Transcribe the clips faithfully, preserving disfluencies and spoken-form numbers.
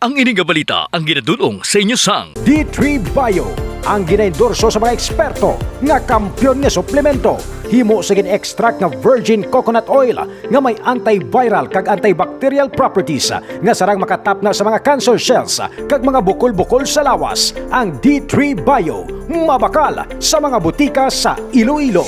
Ang ini nga balita ang ginadul-ong sa inyo sang D three Bio, ang ginaendorso sa mga eksperto nga kampiyon nga suplemento. Himo sa gin-extract nga virgin coconut oil nga may antiviral kag antibacterial properties nga sarang makatapna sa mga cancer cells kag mga bukol-bukol sa lawas. Ang D three Bio, mabakal sa mga butika sa Iloilo.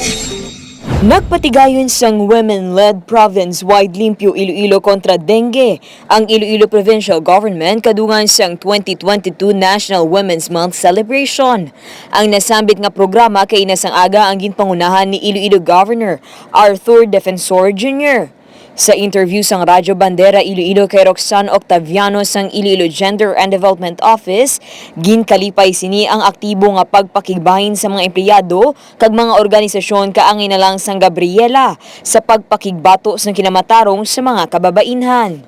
Nagpatigayon sang women-led province-wide Limpyo Iloilo kontra Dengue ang Iloilo Provincial Government kadungan sang twenty twenty-two National Women's Month celebration. Ang nasambit nga programa kay ina sang aga ang ginpangunahan ni Iloilo Governor Arthur Defensor Junior. Sa interview sang Radyo Bandera Iloilo kay Roxanne Octaviano sang Iloilo Gender and Development Office, ginkalipay sini ang aktibo nga pagpakigbahin sa mga empleyado kag mga organisasyon kaangay na lang sang Gabriela sa pagpakigbato sang kinamatarong sa mga kababainhan.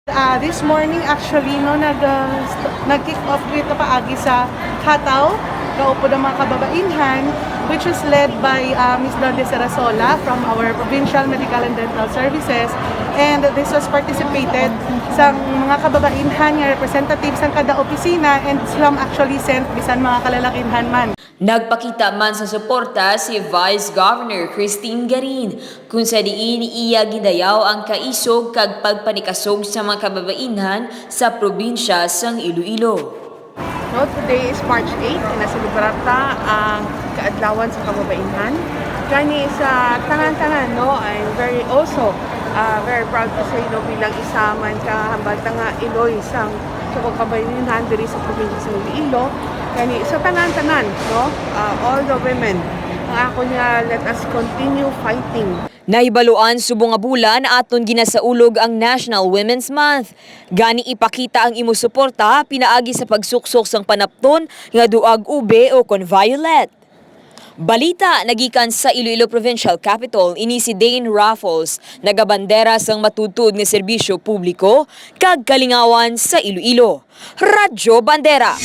Ah, this morning, actually, no, nag, ah, st-, nag-kick off dito paagi sa Hataw, kaupod ang mga kababainhan, which was led by, ah, Miss Dodie Sarasola from our Provincial Medical and Dental Services. And this was participated sa mga kababainhan nga representatives sang kada opisina and some actually sent bisan mga kalalakinhan man. Nagpakita man sa suporta si Vice Governor Christine Garin, kung sa diin iya gidayaw ang kaisog kag pagpanikasog sa mga kababainhan sa probinsya sang Iloilo. No, today is March eight, kinaselebrar ta ang kaadlawan sa kababainhan. Gani sa tanan-tanan, no, I'm very also, ah, very proud to say, no, bilang isa man ka hambal ta nga iloy sang sa kababainhan diri sa probinsya sa Iloilo. Gani sa tanan-tanan, no, ah, all the women, ang akon nga, let us continue fighting. Nahibaluan subong nga bulan aton ginasaulog ang National Women's Month. Gani ipakita ang imo suporta pinaagi sa pagsuksok sang panapton nga duag ube o kon violet. Balita nagikan sa Iloilo Provincial Capitol, ini si Dane Raffles, nagabandera sang matuod-tuod nga serbisyo publiko kag kalingawan sa Iloilo. Radyo Bandera.